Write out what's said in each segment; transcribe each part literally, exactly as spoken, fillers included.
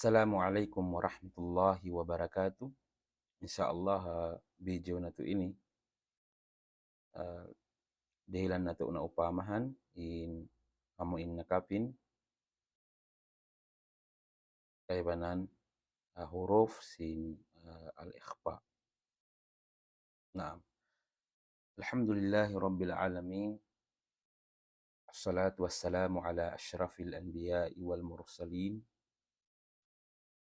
Assalamu alaykum warahmatullahi wabarakatuh. Insya Allah, ah, video natu' ini, ah, dihilan natu' na upamahan in amu in nakapin kaibanan, ah, huruf sin, ah, al-ikhfa. Naam. Alhamdulillahi Rabbil Alamin. Assalatu wassalamu ala ashrafil anbiya'i wal mursalin.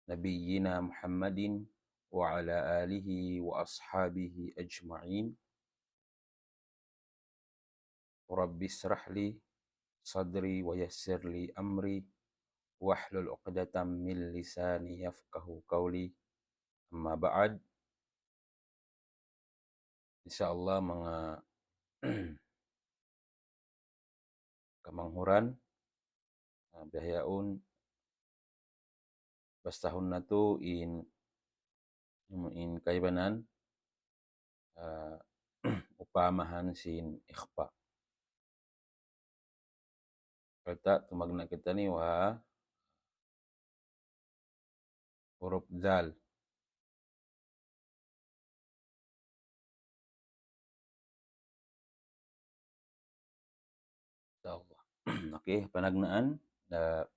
Nabiyyina Muhammadin wa ala alihi wa ashabihi ajma'in. Rabbi israh li sadri wa yassir li amri wahlul uqdatam min lisani yafqahu qawli. Amma ba'd. Insya Allah, manga kamanghuran, ah, bihaun bastahun natu' in, in kaibanan, ah, upamahan sin ikhfa. Sarta' tumagna' kitaniyu ha huruf dhal. Insya Allah. Okay, panagnaan, ah,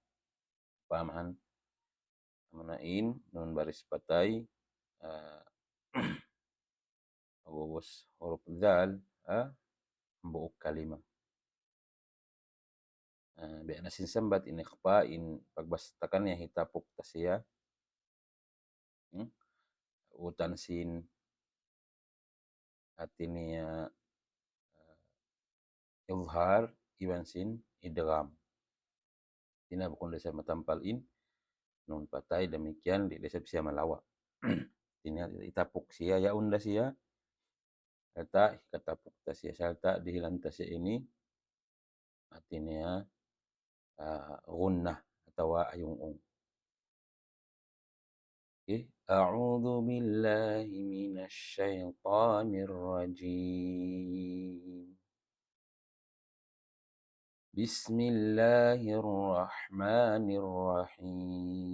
upamahan. Amu na in nun baris patay, ah, ubus huruf dhal, ah, hambuuk kalima. Ah, biya' na sin sambat in ikhfa, in pagbasta kaniya hitapuk ta siya. Hmm? Utan sin hati niya, ah, izhar iban sin idgham. Di' na bukun da siya matampal in nun patay, damikkiyan di' da siya malawa'. Hati niya itapuk siya, yaun da siya. Sarta' hikatapuk ta siya, sarta' dihilan ta siya ini, hati niya, ah, gunnah atawa ayung-ung. Okay. أعوذ بالله من الشيطان الرجيم. بسم الله الرحمن الرحيم.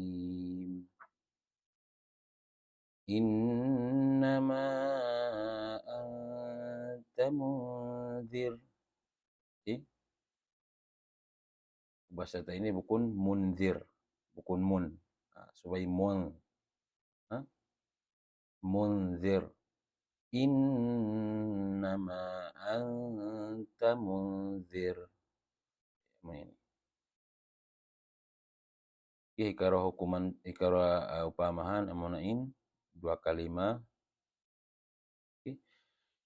إنما أنت منذر. Okay? Bahasa ta ini bukun munzir, bukun mun. Ah, subay mun. Ha? Munzir. إنما أنت منذر. Amu ini. Okay, hikaruwa hukuman, hikaruwa, ah, upamahan, amu na in duwa kalima. Okay.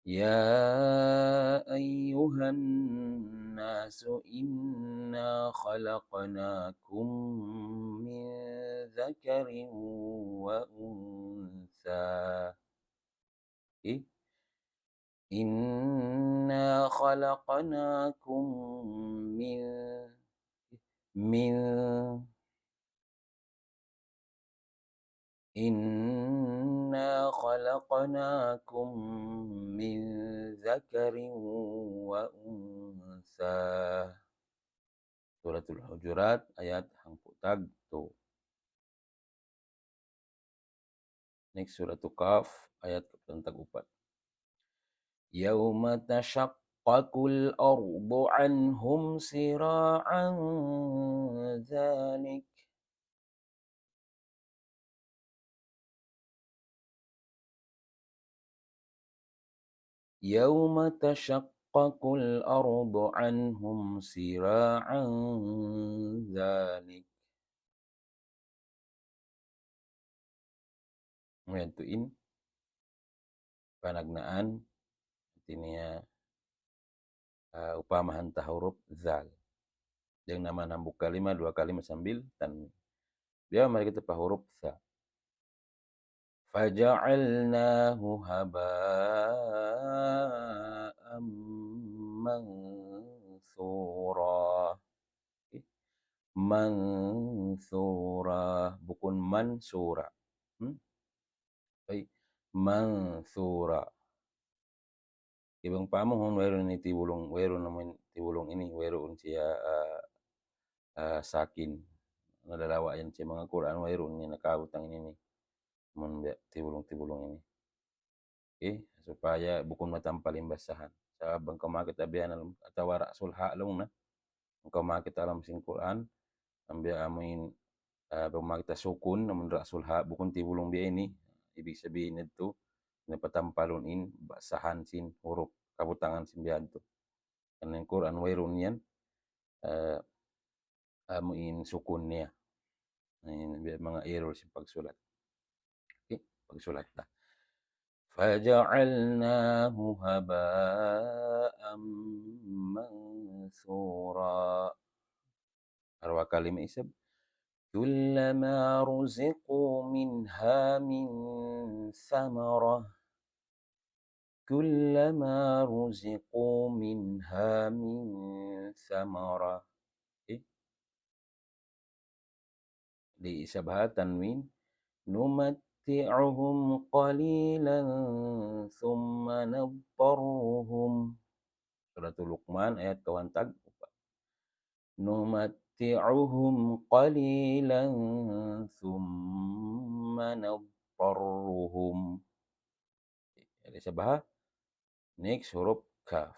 يا أيها الناس إنا خلقناكم من ذكر وأنثى. Okay. إنا خلقناكم من، من، إنا خلقناكم من ذكر وأنثى. Suratul Hujurat, ayat hangpu' tag tū. Next, Suratul Qaf, ayat kapatan tag upat. يوم تشقق الأرض عنهم سراعا ذلك. يوم تشقق الأرض عنهم سراعا ذلك. Amu yan tuud in panagnaan, hati niya, ah, upamahan ta huruf dhal. Dayn naman hambuuk kalima, duwa kalima sambil tanwin. Biya' mari kita pa huruf tha. فجعلناه هباء منثورا. Okay. Manthura, bukun mansura. Hmm? Ay, manthura. Iban pamuhun wayruun ini tibulung, wayruun naman tibulung ini, wayruun siya, ah, ah, sakin. Nalalawa' yan sin manga Qur'an, wayruun niya nakabutang ini. Amun biya' tibulung-tibulung ini. Okay? Supaya bukun matampal in basahan. Sabab bang kaw makakita' biya' na, atawa ra'sul ha laung na. Bang kaw makakita' ha lawm sin Qur'an, ambiya' amuin, ah, bang makakita' sukun, amun ra'sul ha, bukun tibulung biya' ini. Ibig sabihin natu', napatampalun in basahan sin huruf, kabutangan sin biya' natu'. Karna' in Qur'an wayruun yan, ah, amuin sukun niya. Na, in biya' manga error sin pagsulat. Okay, pagsulat ta. فجعلناه هباء منثورا. Arwa kalima isab. كلما رزقوا منها من ثمرة. كلما رزقوا منها من ثمرة. Eh? Di' isab ha tanwin. نمتعهم قليلا ثم نضطرهم. Suratul Luqman, ayat kawhaan tag-upat. نمتعهم قليلا ثم نضطرهم. Di' isab ha. Next, huruf kaf.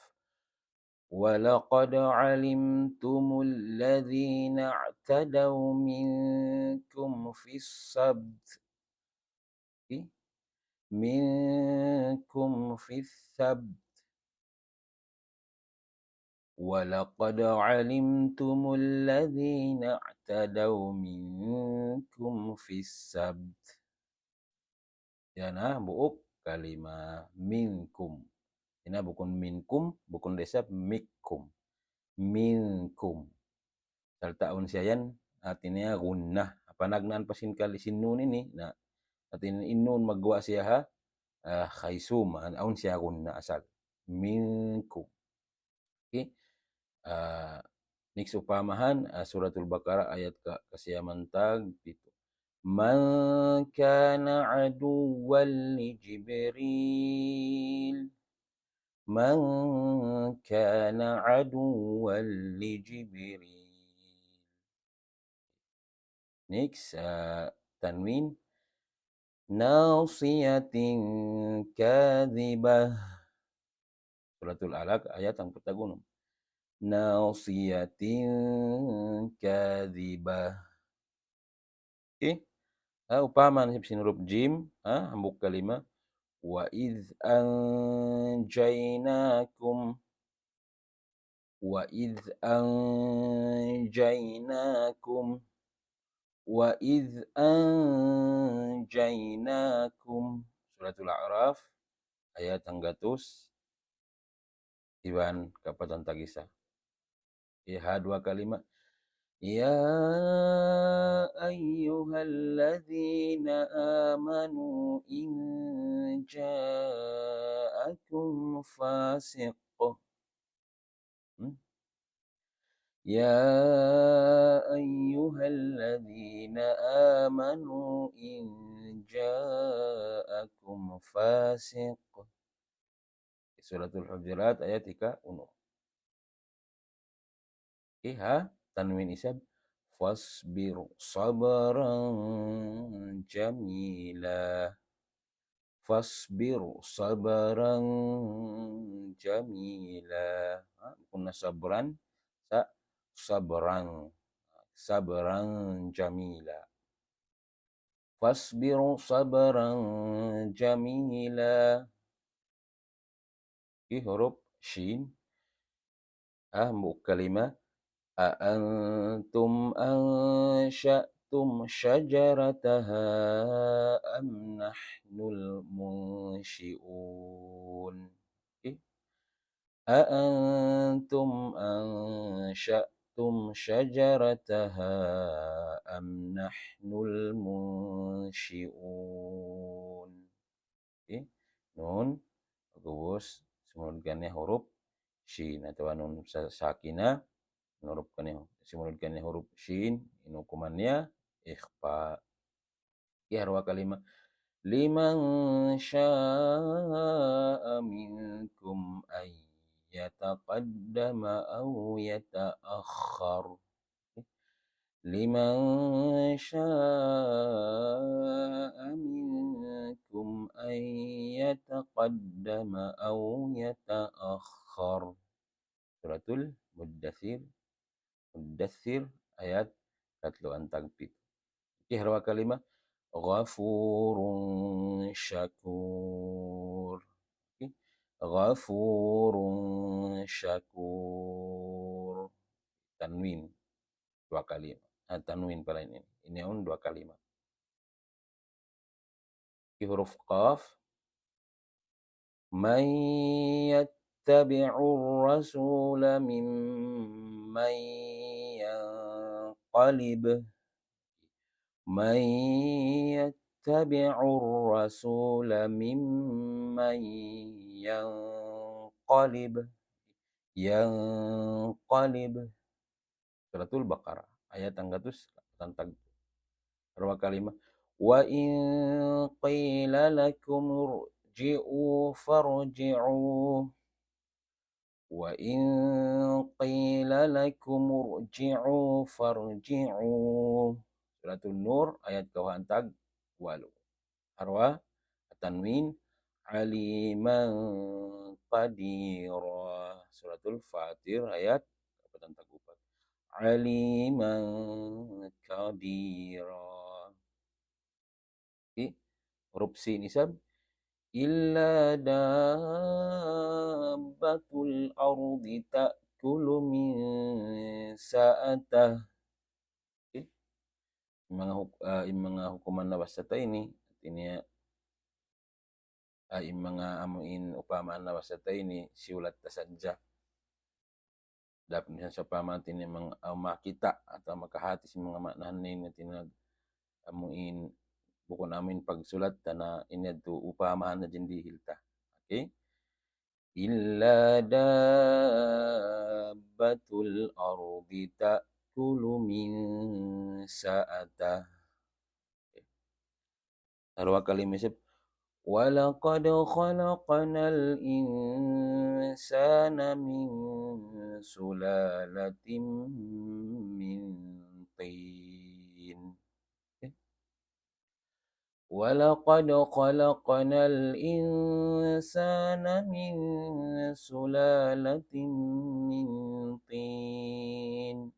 ولقد علمتم الذين اعتدوا منكم في السبت. Okay? منكم في السبت. ولقد علمتم الذين اعتدوا منكم في السبت. Yan na, buuk kalima minkum. Yan na, bukun minkum, bukun da isab mikkum. Minkum. Sarta' awn siya yan, hati niya gunnah. Panagnaan pa sin kali sin nun ini, na, hati niya in nun magguwa' siya ha, ah, khaysum, awn siya gunnah asal. Minkum. Okay? Ah, next upamahan, ah, Suratul Baqarah ayat ka-, kasiyaman tag pitu. من كان عدوا لجبريل. من كان عدوا لجبريل. Next, ah, tanwin. ناصية كاذبة. Suratul Alaq, ayat hangpu' tag-unum. ناصية كاذبة. Okay? Ha, upama na sin huruf jim, ha, hambuuk kalima. وإذ أنجيناكم. وإذ أنجيناكم. وإذ أنجيناكم. Suratul A'raf, ayat hanggatus iban kapatan tag-isa. Iha duwa kalima. يا أيها الذين آمنوا إن جاءكم فاسق. Hmm? يا أيها الذين آمنوا إن جاءكم فاسق. Suratul Hujurat ayat hika-unum. Iha tanwin isab. فاصبر صبرا جميلا. فاصبر صبرا جميلا. Ha, bukun na sabran, sa-, sabran. Sabran jamila. فاصبر صبرا جميلا. Okay, huruf shin. Ha, hambuuk kalima. أأنتم أنشأتم شجرتها أم نحن المنشئون. Okay. أأنتم أنشأتم شجرتها أم نحن المنشئون. Okay? Nun, pag'ubus, sumunud kaniya huruf shin atawa nun sa-, sakina, huruf kaniya, sumunud kaniya huruf shin, in hukuman niya ikhfa. Okay, ha duwa kalima. لمن شاء منكم أن يتقدم أو يتأخر. Okay? لمن شاء منكم أن يتقدم أو يتأخر. Suratul Muddathir, Muddathir, ayat katluan tagpitu. Okay, ha duwa kalima, غفور شكور. Okay. غفور شكور. Tanwin. Duwa kalima. Ah, tanwin pala ini. Ini awn duwa kalima. Huruf qaf. من يتبع الرسول ممن ينقلب. من يتبع الرسول ممن ينقلب. ينقلب. Suratul Baqarah, ayat hanggatus tantag. Duwa kalima. وإن قيل لكم ارجعوا فارجعوا. وإن قيل لكم ارجعوا فارجعوا. Suratul Nur, ayat kahantag walu. Ha duwa, tanwin, عليما قديرا. Suratul Fatir, ayat kapatan tag-upat. عليما قديرا. Okay. Huruf sin isab. إلا دابة الأرض تأكل من سأته. Okay. In manga huk-, ah, in manga hukuman nabasa ta ini, hati niya, ah, in manga amu in upama nabasa ta ini, siyulat ta sadja. Dapat misan sawpama hati niya mang-, ah, makita' atawa makahati sin manga maana niya, hati niya amu in, bukun amu in pagsulat ta na ini yadtu upama na jindihil ta. Okay? إلا دابة الأرض تأكل من سأته. Ha duwa kalima isab. ولقد خلقنا الإنسان من سلالة من طين. Okay. ولقد خلقنا الإنسان من سلالة من طين.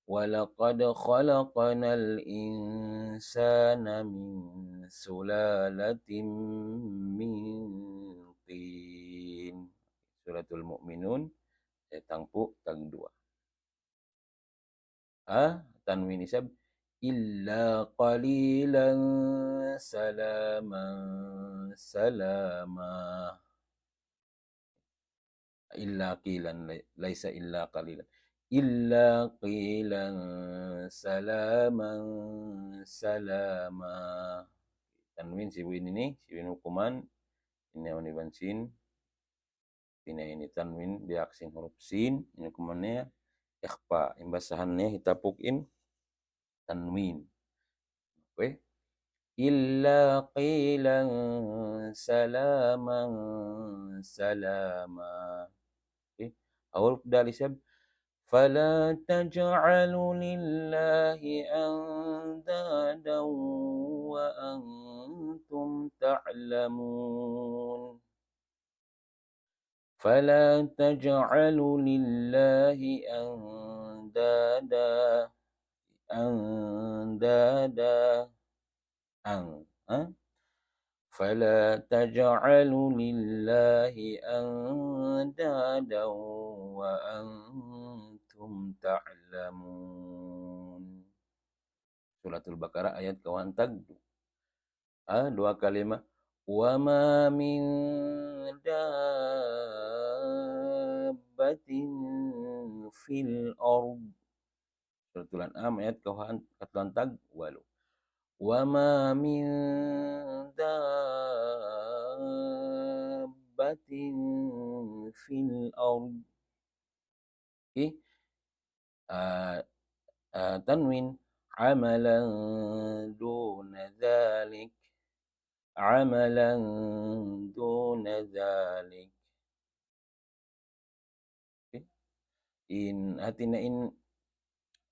ولقد خلقنا الإنسان من سلالة من طين. Suratul Mu'minun, ayat hangpu' tagduwa. Ah, tanwin isab. إلا قليلا سلاما سلاما. إلا قيلا, lay-, ليس إلا قليلا. إلا قيلا سلاما سلاما. Tanwin sibu' ini, sibu' in hukuman. Ini awn iban sin. Hati niya ini tanwin, biya' sin huruf sin, ini hukuman niya ikhfa. In basahan niya hitapuk in tanwin. Okay? إلا قيلا سلاما سلاما. Okay? Ha huruf dal isab. فلا تجعلوا لله أندادا وأنتم تعلمون. فلا تجعلوا لله أندادا، أندادا، أن، ها؟ فلا تجعلوا لله أندادا وأنتم تعلمون. Suratul Baqarah ayat kahantag duwa. Ah, duwa kalima. وما من دابة في الأرض. Suratul An'am ayat kahan-, kahantag walu. وما من دابة في الأرض. Okay? Ah, ah, tanwin, عملا دون ذلك. عملا دون ذلك. Okay? In, hati niya in,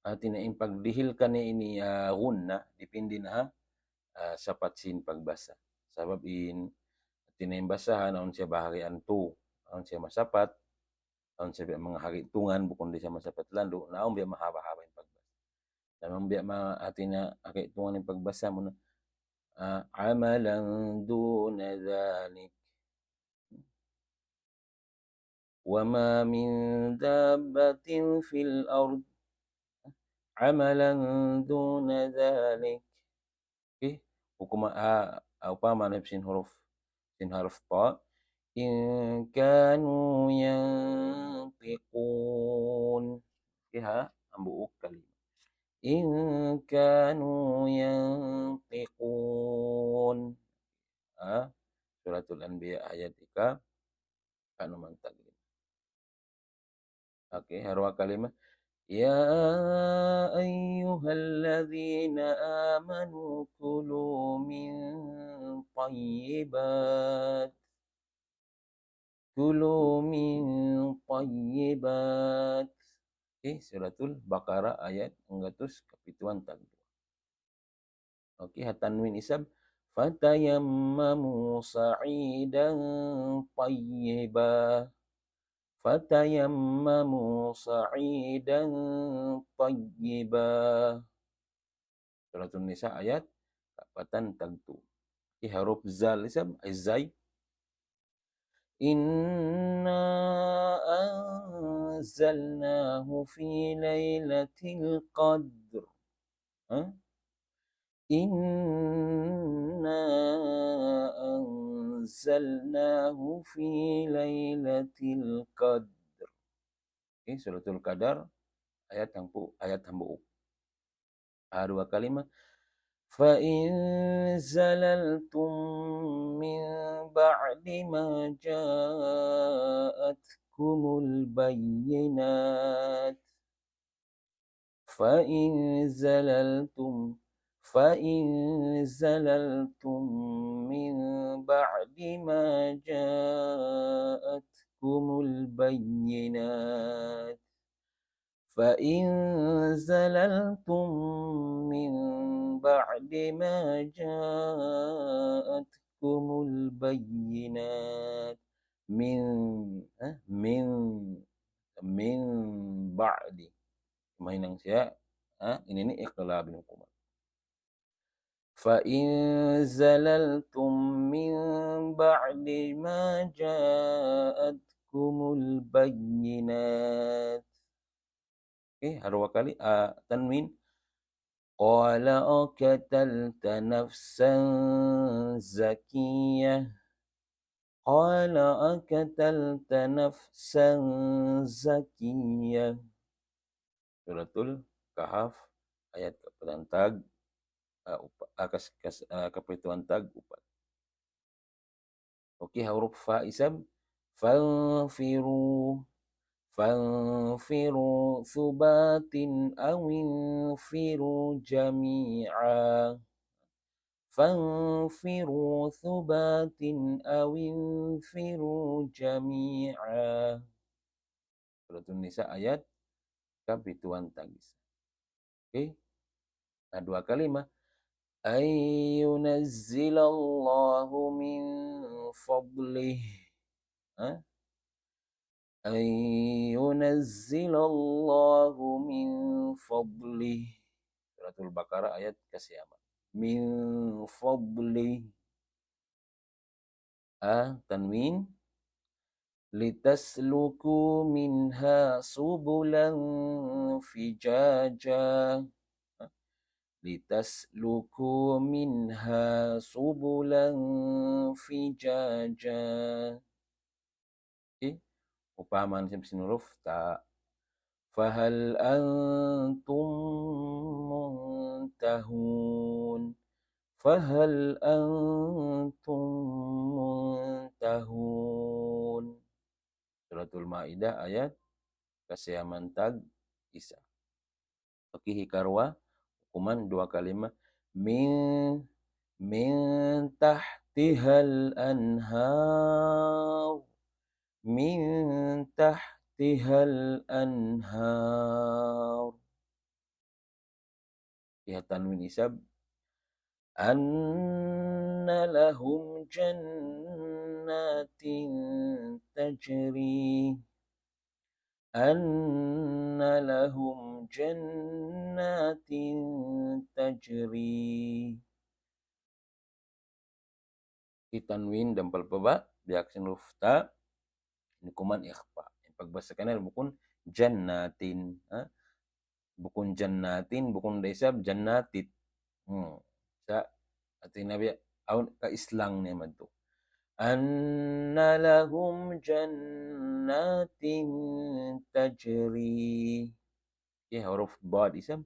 hati niya in pagdihil kaniya ini, ah, gunna, dipindi na ha, ah, sapat sin pagbasa. Sabab in, hati niya in basahan, awn siya baharian tu, awn siya masapat, awn siya biya' manga hari tungan, bukun di' siya masapat landu', na awn biya' mahaba-haba in pagbasa. Na awn biya' ma-, hati niya hari tungan in pagbasa mu na, ah, amalan duna dhalik. وما من دابة في الأرض. Amalan duna dhalik. Okay? Hukuma, ah, ah, upama na sin huruf, sin haruf ta. إن كانوا ينطقون. Okay, ha? Hambuuk kalima. إن كانوا ينطقون. Ha? Suratul Anbiya ayat ika, anu man taglim. Okay, ha duwa kalima. يا أيها الذين آمنوا كلوا من طيبات. كلوا من طيبات. Okay, Suratul Baqarah ayat hanggatus kapituan tagduwa. Okay, ha tanwin isab. فتيمموا صعيدا طيبا. فتيمموا صعيدا طيبا. Suratun Nisa ayat kapatan tagtu. Okay, haruf zal isab, ay zay. إنا أنزلناه في ليلة القدر. Ha? إنا أنزلناه في ليلة القدر. Okay, Suratul Qadar, ayat hangpu-, ayat hambuuk. Ha duwa kalima. فإن زللتم من بعد ما جاءتكم البينات. فإن زللتم، فإن زللتم من بعد ما جاءتكم البينات. فإن زللتم من بعد ما جاءتكم البينات. من، ha? من، من بعد. Mahinang siya, ha? Ini ini iqlab in hukuman. فإن زللتم من بعد ما جاءتكم البينات. Okay, ha duwa kali, ah, tanwin. قال أقتلت نفسا زكية. قال أقتلت نفسا زكية. Suratul Kahf, ayat kapituan tag, ah, upa-, ah, kas-, kas-, ah, kapituan tag upat. Okay, huruf fa isab. فانفروا، فانفروا ثبات أو انفروا جميعا. فانفروا ثبات أو انفروا جميعا. Suratun Nisa ayat kapituan tag isa. Okay? Ha duwa kalima. أن ينزل الله من فضله. Ha? أن ينزل الله من فضله. Suratul Baqarah ayat kasiyaman. من فضله. Ah, tanwin. لتسلكوا منها سبلا فجاجا. لتسلكوا منها سبلا فجاجا. Okay? Upama sin huruf ta. فهل أنتم منتهون. فهل أنتم منتهون. Suratul Maidah ayat kasiyaman tag isa. Okay, hikaruwa, hukuman duwa kalima. من، من تحتها الأنهار. من تحتها الأنهار. Iban tanwin isab. أن لهم جنات تجري. أن لهم جنات تجري. Iban tanwin dampal pa ba, biya' sin huruf ta, ini kuman ikhfa. In pagbasa kaniya bukun jannatin, ha? Bukun jannatin, bukun da isab jannatit. Hmm. Sa', hati niya biya', awn kaislang niya madtu. أن لهم جنات تجري. Okay, huruf dad isab.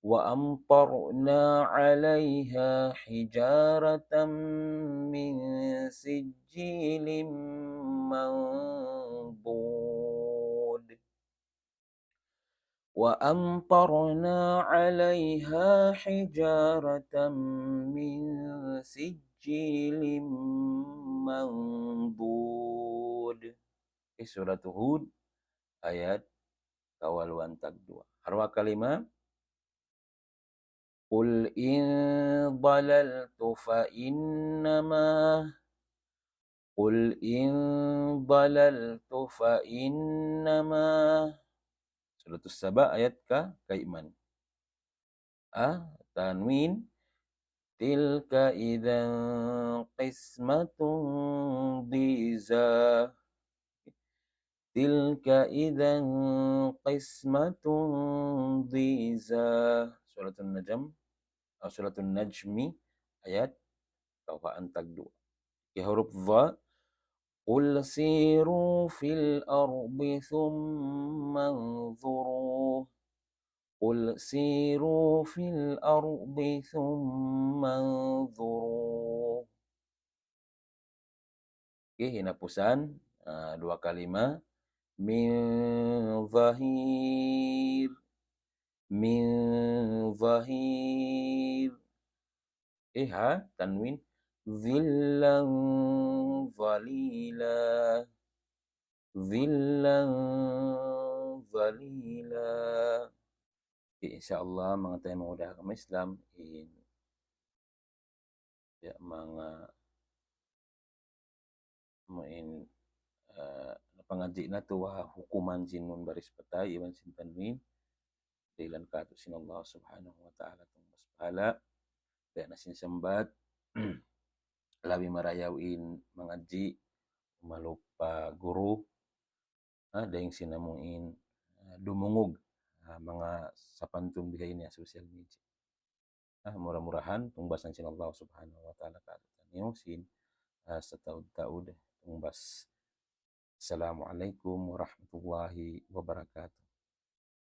وأمطرنا عليها حجارة من سجيل منضود. وأمطرنا عليها حجارة من سجيل منضود. Okay, Surat Hud, ayat kawaluan tagduwa. Ha duwa kalima, قل إن ضللت فإنما، قل إن ضللت فإنما. Surat As-Saba, ayat ka, kaiman. Ah, tanwin. تلك إذا قسمة ضيزى. تلك إذا قسمة ضيزى. Suratun Najm, ah, Suratun Najmi, ayat kawhaan tagduwa. Okay, huruf dha. قل سيروا في الأرض ثم انظروا. قل سيروا في الأرض ثم انظروا. Okay, hinapusan, ah, duwa kalima. من ظهير. من ظهير. Okay, ha tanwin. ظلا ظليلا. ظلا ظليلا. Okay, insya Allah, manga taymanghud ha agama Islam, in, ya, manga, amu in, ah, pangadji' natu' ha hukuman sin nun baris patay iban sin tanwin. Dihilan kātu' sin Allah Subhanahu wa Ta'ala tungbas pahala'. Biya' na sin sambat, labi marayaw in mangadji', malupa guru, ha, dayng sin amu in, ah, dumungug, ah, manga sapantun bihaini ha social media. Ah, mura-murahan tungbasan sin Allah Subhanahu wa Ta'ala kātu'niyu sin, ah, sataud-taud tungbas. Assalamu alaykum warahmatullahi wabarakatuh.